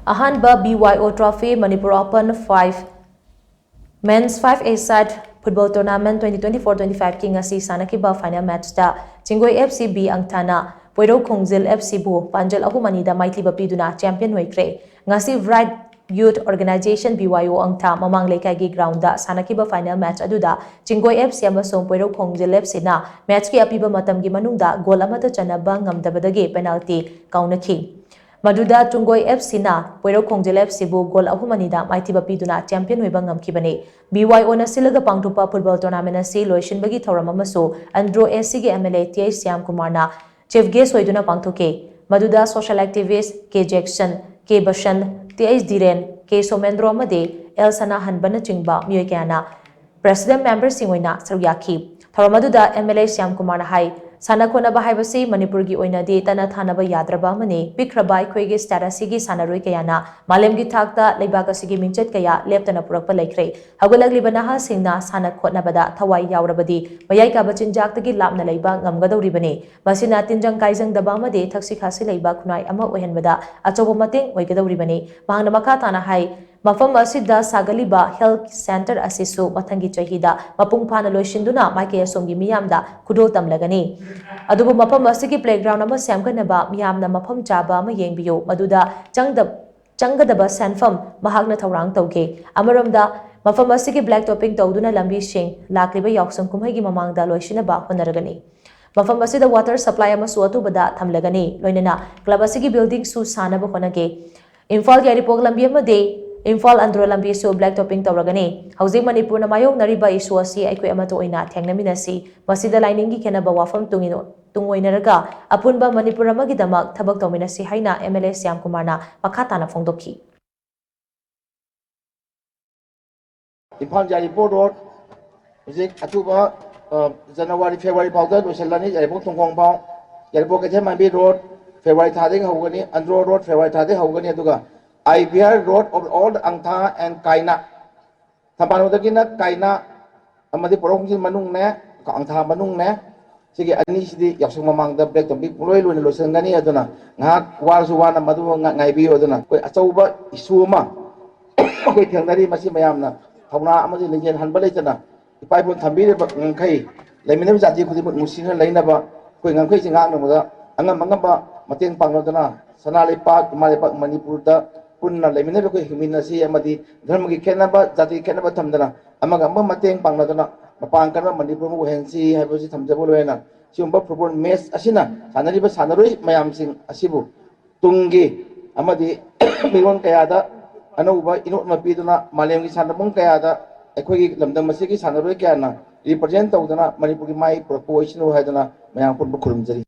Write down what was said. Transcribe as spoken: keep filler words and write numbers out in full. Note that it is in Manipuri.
ꯑꯍꯥꯟꯕ B Y O Trophy Manipur Open five Men's five-a-side Football Tournament twenty twenty-four twenty-five-ꯀꯤ ꯉꯁꯤ ꯁꯥꯟꯅꯈꯤꯕ final match-ꯇ ꯆꯤꯡꯒꯣꯏ F C B ꯑꯪꯊꯥꯅ ꯄꯣꯏꯔꯧ ꯈꯣꯡꯖꯤꯜ F C-ꯕꯨ ꯄꯥꯟꯖꯜ ꯑꯍꯨꯝ ꯑꯅꯤꯗ ꯃꯥꯏꯊꯤꯕ ꯄꯤꯗꯨꯅ champion ꯑꯣꯏꯈ꯭ꯔꯦ꯫ ꯉꯁꯤ Bright Youth Organization B Y O ꯑꯪꯊꯥ ꯃꯃꯥꯡ ꯂꯩꯀꯥꯏꯒꯤ ground-ꯗ ꯁꯥꯟꯅꯈꯤꯕ final match ꯑꯗꯨꯗ ꯆꯤꯡꯒꯣꯏ F C ꯑꯃꯁꯨꯡ ꯄꯣꯏꯔꯧ ꯈꯣꯡꯖꯤꯜ F C-ꯅ match-ꯀꯤ ꯑꯄꯤꯕ ꯃꯇꯝꯒꯤ ꯃꯅꯨꯡꯗ goal ꯑꯃꯠꯇ ꯆꯟꯅꯕ ꯉꯝꯗꯕꯗꯒꯤ penalty ꯀꯥꯎꯅꯈꯤ꯫ ꯃꯗꯨꯗ ꯆꯤꯡꯒꯣꯏ F C-ꯅ ꯄꯣꯏꯔꯧ ꯈꯣꯡꯖꯤꯜ F C-ꯕꯨ goal ꯑꯍꯨꯝ ꯑꯅꯤꯗ ꯃꯥꯏꯊꯤꯕ ꯄꯤꯗꯨꯅ champion ꯑꯣꯏꯕ ꯉꯝꯈꯤꯕꯅꯤ꯫ B Y O-ꯅ ꯁꯤꯜꯂꯒ ꯄꯥꯡꯊꯣꯛꯄ football tournament ꯑꯁꯤ ꯂꯣꯏꯁꯤꯟꯕꯒꯤ ꯊꯧꯔꯝ ꯑꯃꯁꯨ Andro S C-ꯒꯤ M L A T H Shyam ꯀꯨꯃꯥꯔꯅ chief guest ꯑꯣꯏꯗꯨꯅ ꯄꯥꯡꯊꯣꯛꯈꯤ꯫ ꯃꯗꯨꯗ social activist K Jackson, K ꯕꯁꯟ, T H ꯙꯤꯔꯦꯟ, K Somendro ꯑꯃꯗꯤ L ꯁꯅꯥꯍꯟꯕꯅꯆꯤꯡꯕ ꯃꯤꯑꯣꯏ ꯀꯌꯥꯅ president member-ꯁꯤꯡ ꯑꯣꯏꯅ ꯁꯔꯨꯛ ꯌꯥꯈꯤ꯫ ꯊꯧꯔꯝ ꯑꯗꯨꯗ M L A ꯁ꯭ꯌꯥꯝ ꯀꯨꯃꯥꯔꯅ ꯍꯥꯏ, ꯁꯥꯟꯅ ꯈꯣꯠꯅꯕ ꯍꯥꯏꯕꯁꯤ ꯃꯅꯤꯄꯨꯔꯒꯤ ꯑꯣꯏꯅꯗꯤ ꯇꯠꯅ ꯊꯥꯅꯕ ꯌꯥꯗ꯭ꯔꯕ ꯑꯃꯅꯤ꯫ ꯄꯤꯛꯈ꯭ꯔꯕ ꯑꯩꯈꯣꯏꯒꯤ state ꯑꯁꯤꯒꯤ ꯁꯥꯟꯅꯔꯣꯏ ꯀꯌꯥꯅ ꯃꯥꯂꯦꯝꯒꯤ ꯊꯥꯛꯇ ꯂꯩꯕꯥꯛ ꯑꯁꯤꯒꯤ ꯃꯤꯡꯆꯠ ꯀꯌꯥ ꯂꯦꯞꯇꯅ ꯄꯨꯔꯛꯄ ꯂꯩꯈ꯭ꯔꯦ꯫ ꯍꯧꯒꯠꯂꯛꯂꯤꯕ ꯅꯍꯥꯁꯤꯡꯅ ꯁꯥꯟꯅ ꯈꯣꯠꯅꯕꯗ ꯊꯋꯥꯏ ꯌꯥꯎꯔꯕꯗꯤ ꯃꯌꯥꯏ ꯀꯥꯕ ꯆꯤꯟꯖꯥꯛꯇꯒꯤ ꯂꯥꯞꯅ ꯂꯩꯕ ꯉꯝꯒꯗꯧꯔꯤꯕꯅꯤ꯫ ꯃꯁꯤꯅ ꯇꯤꯟꯖꯪ ꯀꯥꯏꯖꯪꯗꯕ ꯑꯃꯗꯤ ꯊꯛꯁꯤ ꯈꯥꯁꯤ ꯂꯩꯕ ꯈꯨꯟꯅꯥꯏ ꯑꯃ ꯑꯣꯏꯍꯟꯕꯗ ꯑꯆꯧꯕ ꯃꯇꯦꯡ ꯑꯣꯏꯒꯗꯧꯔꯤꯕꯅꯤ꯫ ꯃꯍꯥꯛꯅ ꯃꯈꯥ ꯇꯥꯅ ꯍꯥꯏ, ꯃꯐꯝ ꯑꯁꯤꯗ ꯁꯥꯒꯠꯂꯤꯕ health centre ꯑꯁꯤꯁꯨ ꯃꯊꯪꯒꯤ ꯆꯍꯤꯗ ꯃꯄꯨꯡ ꯐꯥꯅ ꯂꯣꯏꯁꯤꯟꯗꯨꯅ ꯃꯥꯏꯀꯩ ꯑꯁꯣꯝꯒꯤ ꯃꯤꯌꯥꯝꯗ ꯈꯨꯗꯣꯜ ꯇꯝꯂꯒꯅꯤ꯫ ꯑꯗꯨꯕꯨ ꯃꯐꯝ ꯑꯁꯤꯒꯤ playground ꯑꯃ ꯁꯦꯝꯒꯠꯅꯕ ꯃꯤꯌꯥꯝꯅ ꯃꯐꯝ ꯆꯥꯕ ꯑꯃ ꯌꯦꯡꯕꯤꯌꯨ, ꯃꯗꯨꯗ ꯆꯪꯗ-, ꯆꯪꯒꯗꯕ ꯁꯦꯟꯐꯝ ꯃꯍꯥꯛꯅ ꯊꯧꯔꯥꯡ ꯇꯧꯒꯦ꯫ ꯑꯃꯔꯣꯝꯗ, ꯃꯐꯝ ꯑꯁꯤꯒꯤ black topping ꯇꯧꯗꯨꯅ ꯂꯝꯕꯤꯁꯤꯡ ꯂꯥꯛꯂꯤꯕ ꯌꯥꯎꯁꯪ ꯀꯨꯝꯍꯩꯒꯤ ꯃꯃꯥꯡꯗ ꯂꯣꯏꯁꯤꯟꯅꯕ ꯍꯣꯠꯅꯔꯒꯅꯤ꯫ ꯃꯐꯝ ꯑꯁꯤꯗ water supply ꯑꯃꯁꯨ ꯑꯊꯨꯕꯗ ꯊꯝꯂꯒꯅꯤ꯫ ꯂꯣꯏꯅꯅ club ꯑꯁꯤꯒꯤ building-ꯁꯨ ꯁꯥꯅꯕ ꯍꯣꯠꯅꯒꯦ꯫ ꯏꯝꯐꯥꯜ ꯌꯥꯏꯔꯤꯄꯣꯛ ꯂꯝꯕꯤ ꯑꯃꯗꯤ ꯏꯝꯐꯥꯜ ꯑꯟꯗ꯭ꯔꯣ ꯂꯝꯕꯤꯁꯨ black topping ꯇꯧꯔꯒꯅꯤ꯫ ꯍꯧꯖꯤꯛ ꯃꯅꯤꯄꯨꯔꯅ ꯃꯥꯌꯣꯛꯅꯔꯤꯕ issue ꯑꯁꯤ ꯑꯩꯈꯣꯏ ꯑꯃꯠꯇ ꯑꯣꯏꯅ ꯊꯦꯡꯅꯃꯤꯟꯅꯁꯤ꯫ ꯃꯁꯤꯗ ꯂꯥꯏꯅꯤꯡꯒꯤ ꯈꯦꯠꯅꯕ ꯋꯥꯐꯝ ꯇꯨꯡ ꯏꯟ-, ꯇꯨꯡ ꯑꯣꯏꯅꯔꯒ ꯑꯄꯨꯟꯕ ꯃꯅꯤꯄꯨꯔ ꯑꯃꯒꯤꯗꯃꯛ ꯊꯕꯛ ꯇꯧꯃꯤꯟꯅꯁꯤ ꯍꯥꯏꯅ M L A ꯁ꯭ꯌꯥꯝ ꯀꯨꯃꯥꯔꯅ ꯃꯈꯥ ꯇꯥꯅ ꯐꯣꯡꯗꯣꯛꯈꯤ꯫ ꯏꯝꯐꯥꯜ ꯌꯥꯏꯔꯤꯄꯣꯛ road ꯍꯧꯖꯤꯛ ꯑꯊꯨꯕ, ꯑ, January, February ꯐꯥꯎꯗ ꯂꯣꯏꯁꯤꯜꯂꯅꯤ, ꯌꯥꯏꯔꯤꯄꯣꯛ ꯊꯣꯡꯈꯣꯡ ꯐꯥꯎ꯫ ꯌꯥꯏꯔꯤꯄꯣꯛ ꯀꯩꯊꯦꯜ ꯃꯥꯟꯕꯤ road February ꯊꯥꯗꯒꯤ ꯍꯧꯒꯅꯤ, ꯑꯟꯗ꯭ꯔꯣ road February ꯊꯥꯗꯒꯤ ꯍꯧꯒꯅꯤ, ꯑꯗꯨꯒ I B R road of all ꯑꯪꯊꯥ and ꯀꯥꯏꯅꯥ, ꯊꯝꯕꯥꯜꯅꯨꯗꯒꯤꯅ ꯀꯥꯏꯅꯥ ꯑꯃꯗꯤ ꯄꯣꯔꯣꯝꯒꯤ ꯃꯅꯨꯡꯅꯦ, ꯑꯪꯊꯥ ꯃꯅꯨꯡꯅꯦ, ꯁꯤꯒꯤ ꯑꯅꯤꯁꯤꯗꯤ ꯌꯥꯎꯁꯪ ꯃꯃꯥꯡꯗ break ꯇꯧꯕꯤ ꯄꯨꯡꯂꯣꯏ ꯂꯣꯏꯅ ꯂꯣꯏꯁꯤꯟꯒꯅꯤ꯫ ꯑꯗꯨꯅ ꯉꯥꯏꯍꯥꯛ ꯋꯥꯔꯁꯨ ꯋꯥꯅ ꯃꯗꯨ ꯉ-, ꯉꯥꯏꯕꯤꯌꯨ꯫ ꯑꯗꯨꯅ ꯑꯩꯈꯣꯏ ꯑꯆꯧꯕ issue ꯑꯃ ꯑꯩꯈꯣꯏ ꯊꯦꯡꯅꯔꯤ, ꯃꯁꯤ ꯃꯌꯥꯝꯅ ꯊꯧꯅꯥ ꯑꯃꯗꯤ ꯂꯤꯡꯖꯦꯜ ꯍꯟꯕ ꯂꯩꯇꯅ ꯏꯄꯥ ꯏꯄꯨꯅ ꯊꯝꯕꯤꯔꯤꯕ ꯉꯝꯈꯩ, ꯂꯩꯃꯤꯟꯅꯕ ꯖꯥꯇꯤ ꯈꯨꯗꯤꯡꯃꯛ ꯅꯨꯡꯁꯤꯅ ꯂꯩꯅꯕ ꯑꯩꯈꯣꯏ ꯉꯝꯈꯩꯁꯤ ꯉꯥꯛꯅꯕꯗ ꯑꯉꯝ ꯑꯉꯝꯕ ꯃꯇꯦꯡ ꯄꯥꯡꯅꯗꯨꯅ ꯁꯅꯥ ꯂꯩꯄꯥꯛ, ꯏꯃꯥ ꯂꯩꯄꯥꯛ ꯃꯅꯤꯄꯨꯔꯗ ꯄꯨꯟꯅ ꯂꯩꯃꯤꯟꯅꯕ ꯑꯩꯈꯣꯏ ꯍꯤꯡꯃꯤꯟꯅꯁꯤ ꯑꯃꯗꯤ ꯙꯔꯃꯒꯤ ꯈꯦꯠꯅꯕ, ꯖꯥꯇꯤꯒꯤ ꯈꯦꯠꯅꯕ ꯊꯝꯗꯅ ꯑꯃꯒ ꯑꯃꯒ ꯃꯇꯦꯡ ꯄꯥꯡꯅꯗꯨꯅ ꯃꯄꯥꯡ ꯀꯟꯕ ꯃꯅꯤꯄꯨꯔ ꯑꯃ ꯑꯣꯏꯍꯟꯁꯤ ꯍꯥꯏꯕꯁꯤ ꯊꯝꯖꯕ ꯂꯣꯏꯅ ꯁꯤꯒꯨꯝꯕ football match ꯑꯁꯤꯅ ꯁꯥꯟꯅꯔꯤꯕ ꯁꯥꯟꯅꯔꯣꯏ ꯃꯌꯥꯝꯁꯤꯡ ꯑꯁꯤꯕꯨ ꯇꯨꯡꯒꯤ ꯑꯃꯗꯤ ꯃꯤꯔꯣꯟ ꯀꯌꯥꯗ ꯑꯅꯧꯕ ꯏꯅꯣꯠ ꯑꯃ ꯄꯤꯗꯨꯅ ꯃꯥꯂꯦꯝꯒꯤ ꯁꯥꯟꯅꯕꯨꯡ ꯀꯌꯥꯗ ꯑꯩꯈꯣꯏꯒꯤ ꯂꯝꯗꯝ ꯑꯁꯤꯒꯤ ꯁꯥꯟꯅꯔꯣꯏ ꯀꯌꯥꯅ represent ꯇꯧꯗꯨꯅ ꯃꯅꯤꯄꯨꯔꯒꯤ ꯃꯥꯏ ꯄꯨꯔꯛꯄ ꯑꯣꯏꯁꯅꯨ ꯍꯥꯏꯗꯨꯅ ꯃꯌꯥꯝ ꯄꯨꯝꯕ ꯈꯨꯔꯨꯝꯖꯔꯤ꯫